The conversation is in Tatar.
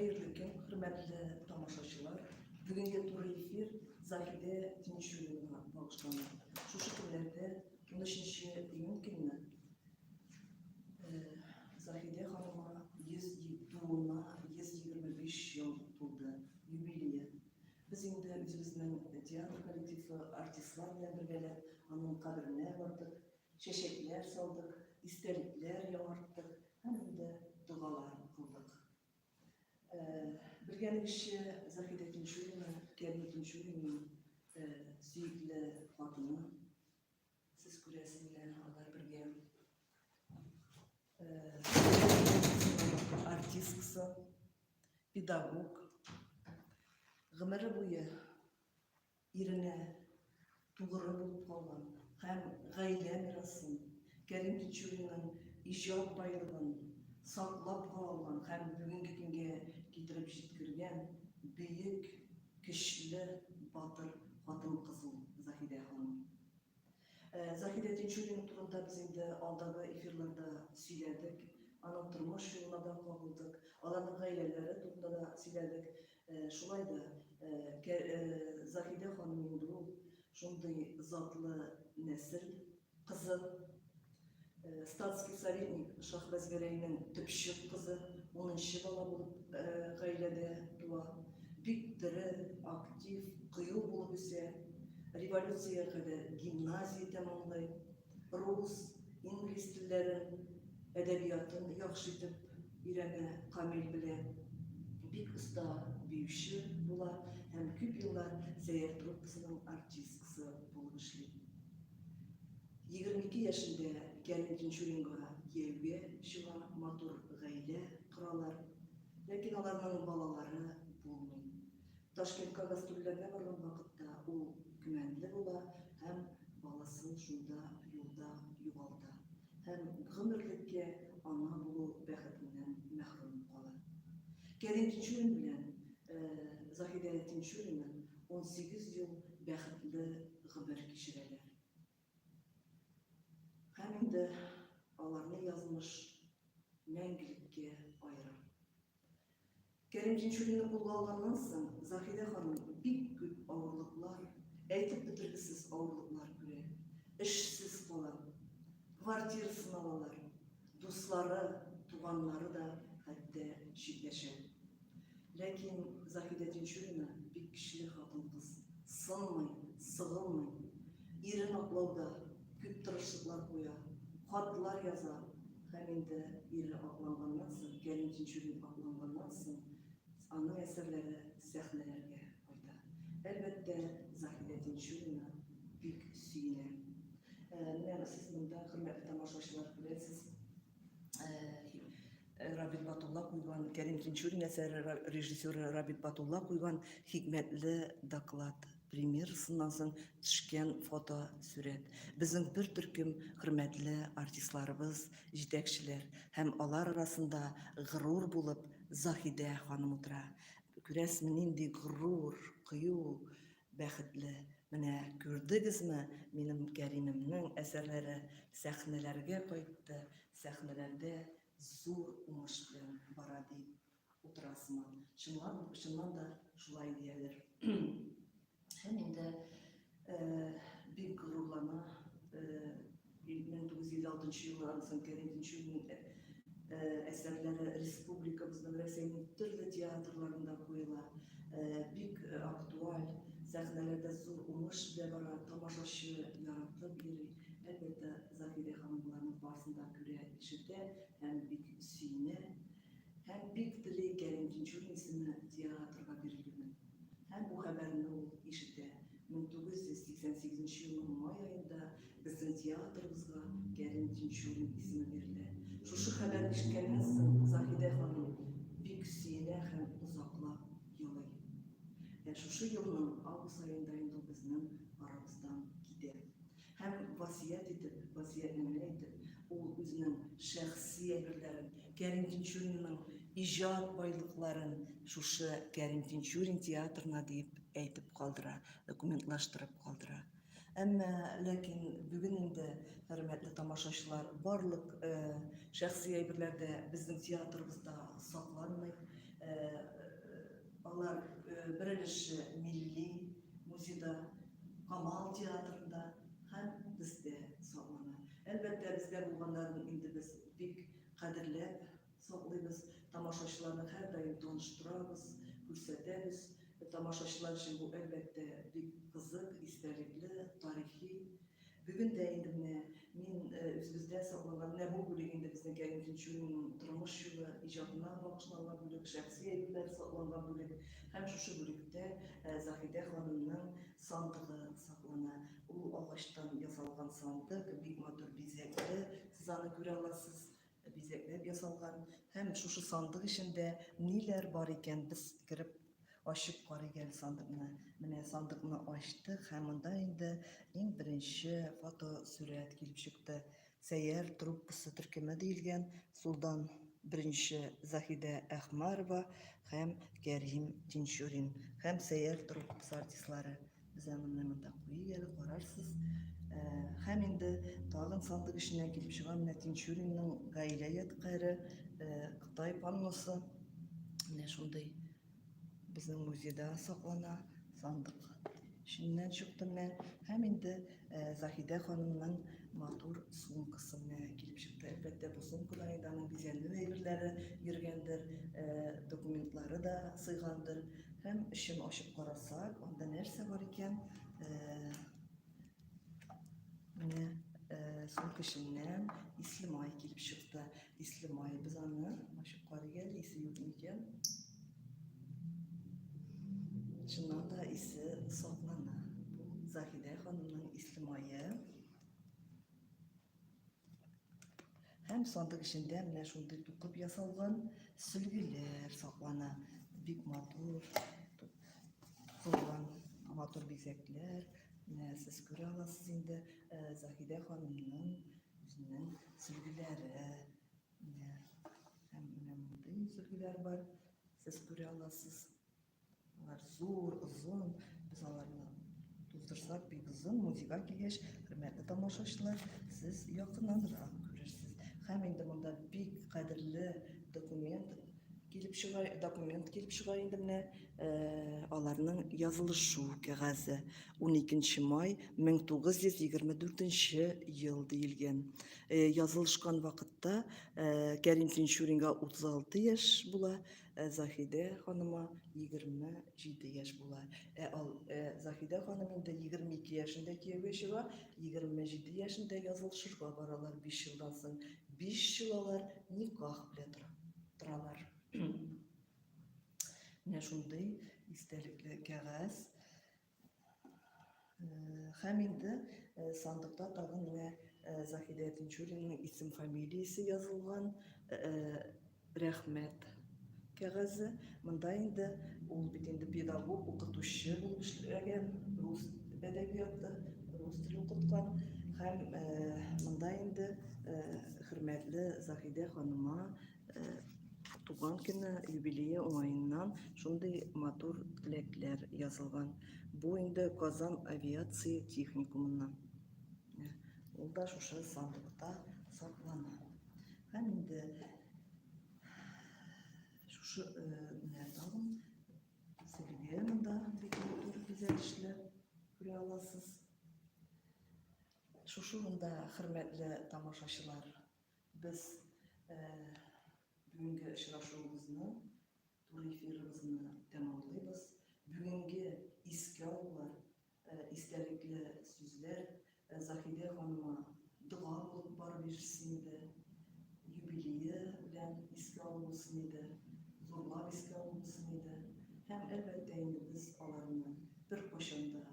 Хәерле көн, хөрмәтле тамашачылар. Бүгенге туры эфир Заһидә Тинчуринага багышлана. Шушы көннәрдә, 13 июнь көнне, Заһидә ханымга 100 тууына 125 ел тулды, юбилее. Без инде үзебезнең театр коллективы, артистлар белән бергәләп аның каберенә бардык, чәчәкләр салдык, истәлекләр яңарттык һәм инде догалар кылдык. Белгәнегезчә, Заһидә Тинчурина, Кәрим Тинчуринның сөекле хатыны. Сез күрәсез менә, алар бергә. Артисткасы, педагог. Гомере буе иренә тугры булып калган һәм гаилә мирасын, Кәрим Тинчуринның иҗат байлыгын саклап кала алган һәм бүгенге көнгә китереп җиткергән бөек, көчле, батыр хатын-кыз ул Заһидә ханым. Заһидә Тинчурина турында без инде алдагы эфирларда сөйләдек, аның тормыш юлына да кагылдык, аларның гаиләләре турында да сөйләдек. Шулай да Заһидә ханым инде ул шундый затлы нәсел кызы. Статский советник Шаһбәзгәрәйнең төпчек кызы, унынчы бала булып гаиләдә туа. Бик тере, актив, кыю булып үсә. Революциягә кадәр гимназия тәмамлый. Рус, инглиз телләрен, әдәбиятын яхшы итеп өйрәнә, камил белә. Бик оста биюче була һәм күп еллар Сәйяр труппасының артисткасы булып эшли. 22 яшендә Кәрим Тинчуринга кияүгә чыга, матур гаилә коралар. Ләкин аларның балалары булмый. Ташкентка гастрольләргә барган вакытта ул көмәнле була һәм баласын шунда юлда югалта һәм гомерлеккә ана булу бәхетеннән мәхрүм кала. Кәрим Тинчурин белән Заһидә Тинчурина 18 ел бәхетле гомер кичерәләр. Һәм инде аларны язмыш мәңгелеккә аера. Кәрим Тинчуринны кулга алганнан соң, Заһидә ханым бик күп авырлыклар, әйтеп бетергесез авырлыклар күрә. Эшсез кала, квартирасын алалар, дуслары, туганнары да хәтта читләшә. Ләкин Заһидә Тинчурина бик көчле хатын-кыз. Сынмый, сыгылмый. Ирен аклауда күп тырышлыклар куя, хатлар яза. Һәм инде ире акланганнан соң, Кәрим Тинчурин акланганнан соң, аның әсәрләре сәхнәләргә кайта. Әлбәттә, Заһидә Тинчурина бик сөенә. Менә сез монда, хөрмәтле тамашачылар, күрәсез, Рабит Батулла куйган, Кәрим Тинчурин әсәре режиссеры Рабит Батулла куйган хикмәтле доклад премьерасыннан соң төшкән фото сурәт. Безнең бер төркем хөрмәтле артистларыбыз, җитәкчеләр һәм алар арасында горур булып Заһидә ханым утыра. Күрәсезме, нинди горур, кыю, Бәхетле. Менә күрдегезме, минем Кәримемнең әсәрләре сәхнәләргә кайтты, сәхнәләрдә зур уңыш белән бара дип утыра сыман. Чынлап, чыннан да шулай дияләр. Һәм инде бик горурлана 1956 елдан соң Кәрим Тинчурин әсәрләре республикабызның, Рәсәйнең төрле театрларында куела. Бик актуаль, сәхнәләрдә зур уңыш белән бара, тамашачы яратып йөри. Әлбәттә, Заһидә ханым боларның барысын да күрә, ишетә һәм бик сөенә. Һәм бик тели Кәрим Тинчурин исеме театрга бирелүен. Һәм бу хәбәрне ул ишетә. 1988 нче елның май аенда безнең театрыбызга Кәрим Тинчурин исеме бирелә. Шушы хәбәрне ишеткәннән соң Заһидә ханым бик сөенә һәм озаклап елый. Ә шушы елның август аенда инде ул безнең арабыздан китә. Һәм васыять итеп, васыятьнамә итеп, ул үзенең шәхси әйберләрен, Кәрим Тинчуринның иҗат байлыкларын шушы Кәрим Тинчурин театрына диеп әйтеп калдыра, документлаштырып калдыра. Әмма ләкин бүген инде, хөрмәтле тамашачылар, барлык шәхси әйберләр дә безнең театрыбызда сакланмый. Алар бер өлеше милли музейда, Камал театрында һәм бездә саклана. Әлбәттә, бездә булганнарын инде без бик кадерләп саклыйбыз, тамашачыларны һәрдаим таныштырабыз, күрсәтәбез. Тамашачылар өчен бу, әлбәттә, бик кызык, истәлекле, тарихи. Бүген дә инде менә мин үзебездә сакланган, менә бу бүлек инде безнең Кәрим Тинчуринның тормыш юлы, иҗатына багышланган бүлек, шәхси әйберләре сакланган бүлек. Һәм шушы бүлектә Заһидә ханымның сандыгы саклана. Ул агачтан ясалган сандык, бик матур бизәкле, сез аны күрә аласыз. Бизәкләп ясалган һәм шушы сандык эчендә ниләр бар икән, без кереп ачып карыйк әле сандыкны. Менә сандыкны ачтык һәм монда инде иң беренче фотосурәт килеп чыкты. Сәйяр труппасы төркеме диелгән, сулдан беренче Заһидә Әхмәрова һәм Кәрим Тинчурин һәм Сәйяр труппасы артистлары. Без аны менә монда куйыйк әле, карарсыз. Һәм инде тагын сандык эченнән килеп чыга менә Тинчуринның гаилә ядкаре, Кытай панносы. Менә шундый безнең музейда саклана сандык эченнән чыкты менә. Һәм инде Заһидә ханымның матур сумкасы менә килеп чыкты. Әлбәттә, бу сумкада инде аның бизәнү әйберләре йөргәндер, документлары да сыйгандыр. Һәм эчен ачып карасак, анда нәрсә бар икән? Менә сумка эченнән исле май килеп чыкты. Исле май. Без аны ачып карыйк әле, исе юк микән? Чыннан да исе саклана. Бу Заһидә ханымның исле мае. Һәм сандык эчендә менә шундый тукып ясалган сөлгеләр саклана. Бик матур тукылган матур бизәкләр. Менә сез күрә аласыз инде э, Заһидә ханымның үзенең сөлгеләре. Менә һәм менә мондый сөлгеләр бар. Сез күрә аласыз. Алар зур, озын. Без аларны туздырсак, бик озын. Музейга килгәч, хөрмәтле тамашачылар, сез якыннанрак күрерсез. Һәм инде монда бик кадерле документ килеп чыга, документ килеп чыга инде менә э, аларның язылышу кәгазе 12 май 1924 ел диелгән. Э, язылышкан вакытта э, Кәрим Тинчуринга 36 яшь була, Ә Заһидә ханыма 27 яшь була. Ә ал, ә Заһидә ханым инде 22 яшендә кияүгә чыга, 27 яшендә язылышырга баралар 5 елдан соң. 5 ел алар никах белән тора, торалар. Менә шундый истәлекле кәгазь. Һәм инде сандыкта тагын менә Заһидә Тинчуринның исем-фамилиясе язылган рәхмәт кәгазе. Монда инде ул бит инде педагог, укытучы булып эшләгән, рус әдәбияты, рус теле укыткан. Һәм монда инде хөрмәтле Заһидә ханыма Туган көне, юбилее уңаеннан шундый матур теләкләр язылган. Бу инде Казан авиация техникумыннан. Ул да шушы сандыкта саклана. Һәм инде шушы менә тагын сөлге монда бик матур бизәлешле күрә аласыз. Шушы урында, хөрмәтле тамашачылар, Без бүгенге очрашуыбызны, туры эфирыбызны тәмамлыйбыз. Бүгенге искә алулар, истәлекле сүзләр Заһидә ханыма дога булып барып ирешсен иде. Юбилее белән искә алу булсын иде, зурлап искә алу булсын иде. Һәм, әлбәттә инде, без аларны беркайчан да.